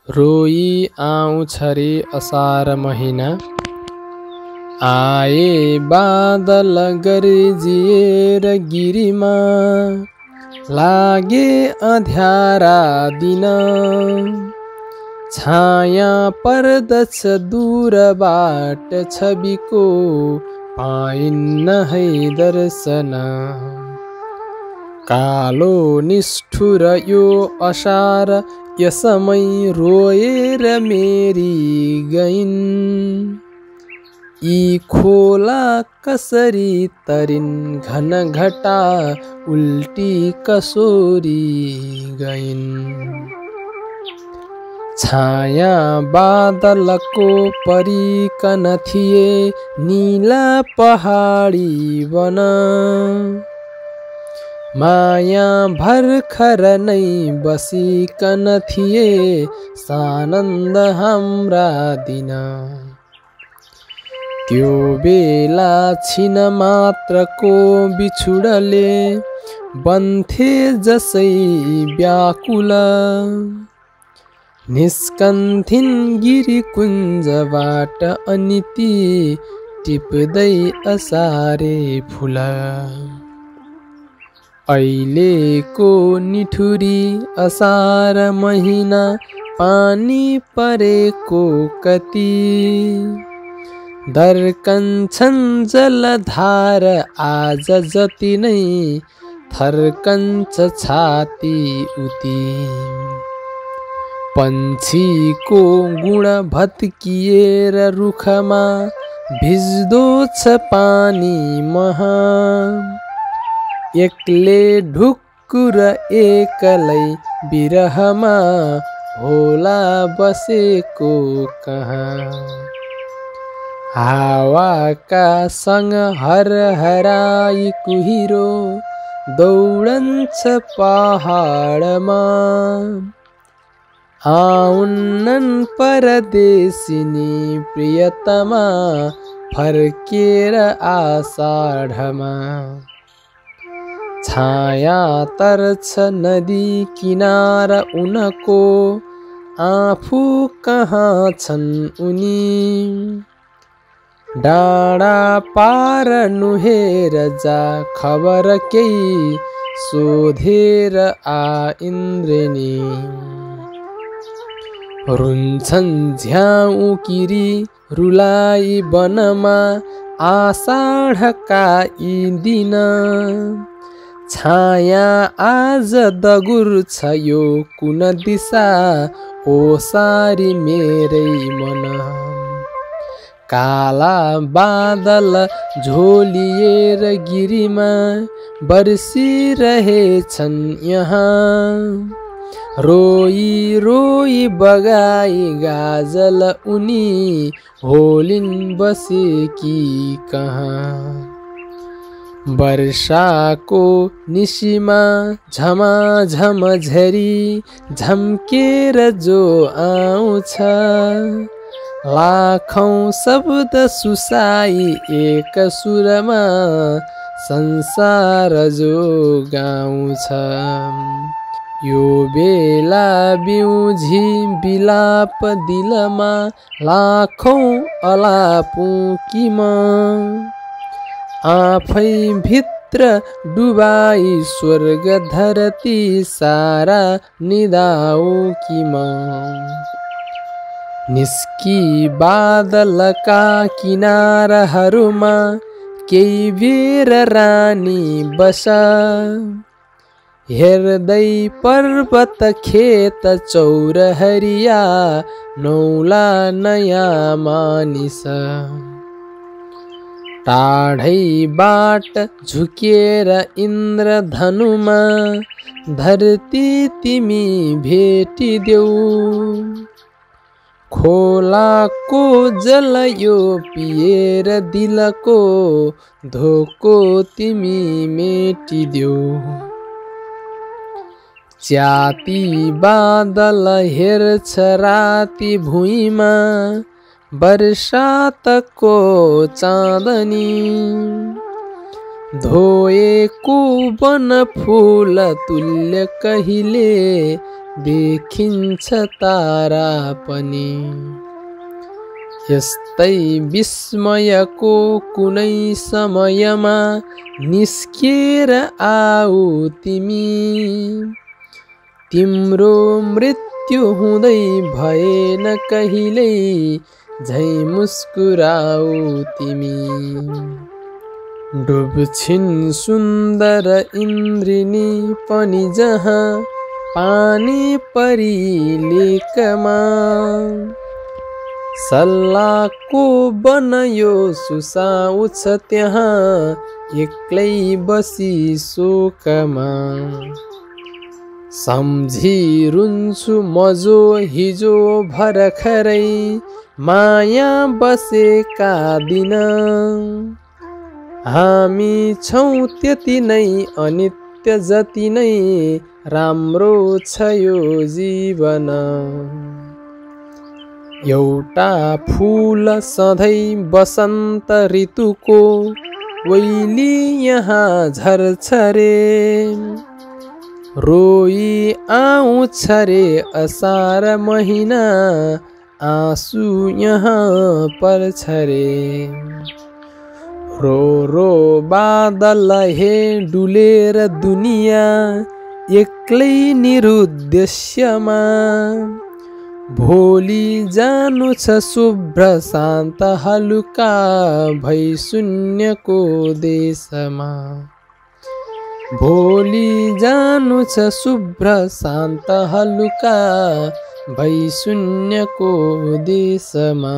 रोई आउँछ रे असार महिना, आए बादल गरजिएर गिरीमा, लागे अँध्यारा दिन। छाया पर्दछ दूरबाट छविको, पाइन्न है दर्शन। कालो निष्ठुर यो असार, यसमै रोएर मेरी गइन्। यी खोला कसरी तरिन् घनघटा, उल्टी कसोरी गइन्। छाया बादलको परिकन थिए, नीला पहाडी वन। माया भर्खर नै बसिकन थिए, सानन्द हाम्रा दिन। त्यो बेला छिन मात्रको बिछुडले, बन्थे जसै व्याकुल। निस्कन्थिन् गिरिकुञ्जबाट अनि ती, टिप्दै असारे फुल। अहिलेको निठुरी असार महिना, पानी परेको कति। दर्कन्छन् जलधार आज जति नै, थर्कन्छ छाती उति। पन्छीको गुण भत्किएर रुखमा, भिज्दो छ पानी महा। एक्ले ढुक्कुर एकलै बिरहमा, होला बसेको कहाँ। हावाका सँग हरहराई कुहिरो, दौडन्छ पहाडमा। आउन्नन् परदेशिनी प्रियतमा, फर्केर आषाढमा। छाया तर्छ नदी किनार उनको, आफू कहाँ छन् उनी। डाँडा पार नुहेर जा खबर केही, सोधेर आ इन्द्रेणी। रुन्छन् झ्याउ किरी रुलाई वनमा, आषाढका यी दिन। छाया आज दगुर छ यो कुन दिशा, ओसारी मेरै मन। काला बादल झोलिएर गिरीमा, बर्सिरहेछन् यहाँ। रोई रोई बगाई गाजल उनी, होलिन् बसेकी कहाँ। वर्षाको निशिमा झमाझम झरी, झम्केर जो आउँछ। लाखौं शब्द सुसाई एक सुरमा, संसार जो गाउँछ। यो बेला बिउझी बिलाप दिलमा, लाखौं अलापुकीमा। आफै भित्र डुबाई स्वर्ग धरती, सारा निदाउकीमा। निस्की बादलका किनारहरूमा, केही बेर रानी बस। हेर्दै पर्वत खेत चौरहरिया, नौला नयाँ मानिस। टाढैबाट झुकेर इन्द्रधनुमा, धरती तिमी भेटिदेऊ। खोलाको जल यो पिएर दिलको, धोको तिमी मेटिदेऊ। च्याती बादल हेर्छ राति भुइँमा, बरसातको चाँदनी। धोएको वन फूल तुल्य कहिले देखिन्छ तारा पनि। यस्तै विस्मयको कुनै समयमा निस्केर आऊ तिमी, तिम्रो मृत्यु हुँदै भएन कहिल्यै झै मुस्कुराऊ तिमी। डुब्छिन् सुन्दर इन्द्रिणी पनि जहाँ पानी परी लेकमा, सल्लाहको बनयो सुसाउँछ त्यहाँ एक्लै बसी शोकमा। सम्झी रुन्छु मजो हिजो भर्खरै माया बसेका दिन, हामी छौँ त्यति नै अनित्य जति नै राम्रो छ यो जीवन। एउटा फूल सधैँ बसन्त ऋतुको वैली यहाँ झर्छ रे, रोई आउँछ रे असार महिना आँसु यहाँ पर्छ रे। रो रो बादल हे डुलेर दुनियाँ एक्लै निरुद्देश्यमा, भोलि जानु छ शुभ्र शान्त हलुका भई शून्यको देशमा। भोलि जानु छ शुभ्र शान्त हलुका भई शून्यको देशमा।